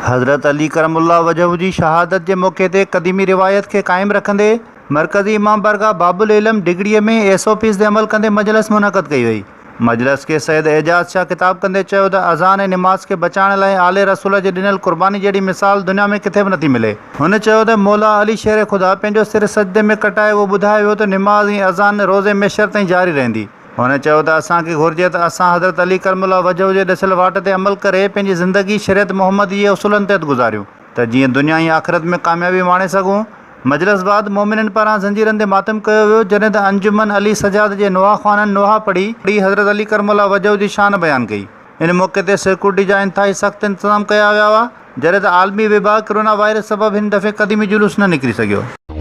حضرت علي ڪرم الله وجهه جي شهادت جي موقعي تي قديمي روايت کي قائم رکندي مرڪزي امام بارگاهه باب العلم ڊگهڙي ۾ ايس او پيز تي عمل ڪندي مجلس منعقد ڪئي وئي. مجلس کي سيد اعجاز شاهه خطاب ڪندي چيو ته اذان ۽ نماز کي بچائڻ لاء آل رسول جي ڏنل قرباني جهڙي مثال دنيا ۾ ڪٿي به نٿي ملي. هن چيو ته مولا علي شير خدا پنهنجو سر سجدي ۾ ڪٽائي اهو ٻڌايو ويو ته نماز ۽ اذان روز محشر تائين جاري رهندي. هن چيو ته اسان کي گهرجي ته اسان حضرت علي ڪرم الله وجهه جي ڏسيل واٽ تي عمل ڪري پنهنجي زندگي شريعت محمدي جي اصولن تحت گذاريون ته جيئن دنيا ۽ آخرت ۾ ڪاميابي ماڻي سگهون. مجلس بعد مؤمنن پاران زنجيرن تي ماتم ڪيو ويو جڏهن ته انجمن علي سجاد جي نوحا خوانن نوحا پڙهي حضرت علي ڪرم الله وجهه جي شان بيان ڪئي. ان موقعي تي سيڪيورٽي جا انتهائي سخت انتظام ڪيا ويا هئا جڏهن ته عالمي وبا ڪرونا وائرس سبب هن دفعي قديمي جلوس نه نڪري سگهيو.